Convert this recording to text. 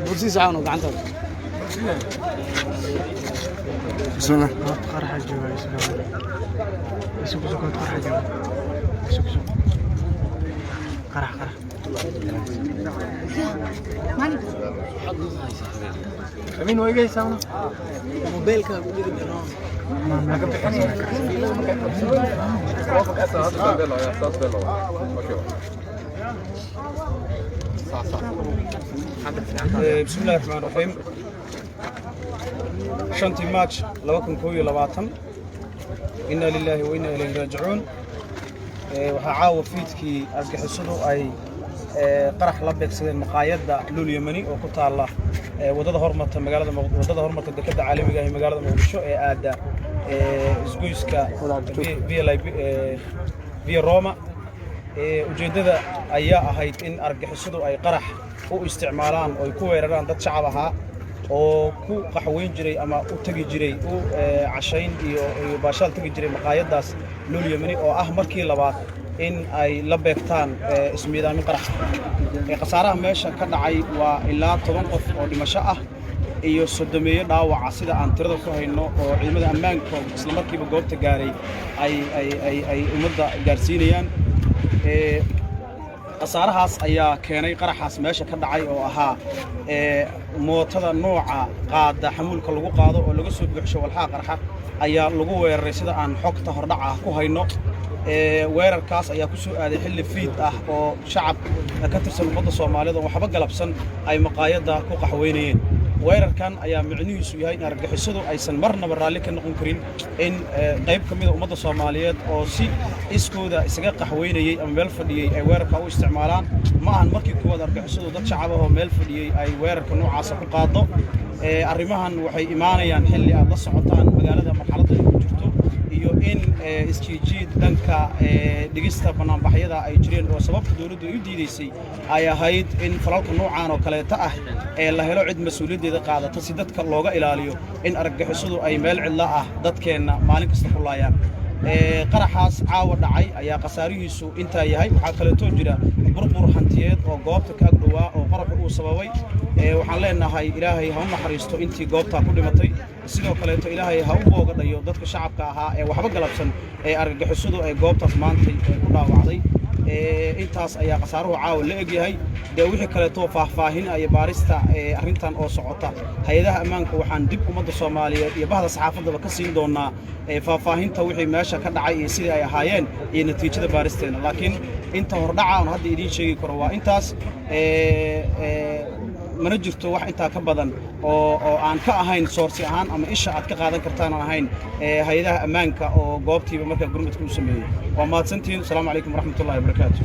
Bursiis caawno gacantaada. Bismillah. Qaraxa jooga isugu isugu qaraxa jooga isugu isugu qarax qarax. Amiin, waa iga haysaa. Mobeelkaaga u dhigi doonaa. Bismi illahi raxmaan raxiim. 5-tii Maaj 2021, inna lilaahi wa inna ilayhi raajicuun. Waxaa caawa fiidkii argixisadu ay qarax la beegsadeen maqaayadda Luul Yemani oo ku taalla waddada hormarta magaalada, waddada hormarta dekedda caalamiga ah ee magaalada Muqdisho ee aadda isgoyska Via Roma. Ujeeddada ayaa ahayd in argixisadu ay qarax u isticmaalaan oo ay ku weeraraan dad shacab ahaa oo ku qaxweyn jiray ama u tegi jiray u cashayn iyo baashaal tegi jiray maqaayaddaas Luul Yemani, oo ah markii labaad in ay la beegtaan ismiidaamin qarax. Khasaaraha meesha ka dhacay waa ilaa 10 qof oo dhimasho ah iyo 30-meeyo dhaawaca, sida aan tirada ku hayno oo ciidamada ammaanka isla markiiba goobta gaaray ay ummadda gaarsiinayaan. Khasaarahaas ayaa keenay qaraxaas meesha ka dhacay oo ahaa mootada nooca qaada xamuulka lagu qaado oo laga soo buuxsho walxaha qarxa ayaa lagu weeraray, sida aan xogta hordhaca ah ku hayno. Weerarkaas ayaa ku soo aaday xilli fiid ah oo shacab ka tirsan ummadda Soomaaliyed oo waxba galabsan ay maqaayadda ku qaxweynayeen. Weerarkan ayaa micnihiisu yahay in argagixisadu aysan marnaba raalli ka noqon karin in qayb ka mida ummadda Soomaaliyeed oo si iskooda isaga qaxweynayey ama meel fadhiyey ay weerarka u isticmaalaan. Ma ahan markii koowaad argagixisadu dad shacab ah oo meel fadhiyey ay weerarka noocaasa ku qaado. Arrimahan waxay imaanayaan xilli aad la socotaan magaalada marxaladda ay ku jirto iyo in isjiijiid dhanka dhigista bannaanbaxyada ay jireen, oo sababta dowladdu ay u diidaysay ay ahayd in falalka noocaan oo kaleeta ah ee la helo cid mas-uuliyaddeeda qaadata, si dadka looga ilaaliyo in argagixisadu ay meel cidla ah dadkeenna maalin kasta ku laayaan. Qaraxaas caawa dhacay ayaa khasaarihiisu intaa yahay. Waxaa kaleetoo jira burbur hantiyeed oo goobta ka agdhowaa oo qaraxu uu sababay. Waxaan leenahay Ilaahay ha u naxariisto intii goobtaa ku dhimatay. Sidoo kaleeto Ilaahay ha u boogadhayo dadka shacabka ahaa ee waxba galabsan ee argagixisadu ay goobtaas maantay ku dhaawacday. Intaas ayaa khasaaruhu caawa la egyahay. Dee wixii kaleeto faahfaahin iyo baarista arrintan oo socota hay-adaha ammaanka, waxaan dib ummadda Soomaaliyeed iyo bahda saxaafaddaba ka siin doonaa faahfaahinta wixii meesha ka dhacay iyo sidii ay ahaayeen iyo natiijada baaristeena. Laakiin inta hordhaca oon hadda idiin sheegi karo waa intaas. Mana jirto wax intaa ka badan oo aan ka ahayn source ahaan ama isha aad ka qaadan kartaan aan ahayn hay-adaha ammaanka oo goobtiiba markaa gurmadka u sameeyey. Waa mahadsantihiin. Asalaamu calaykum waraxmatullahi wabarakaatu.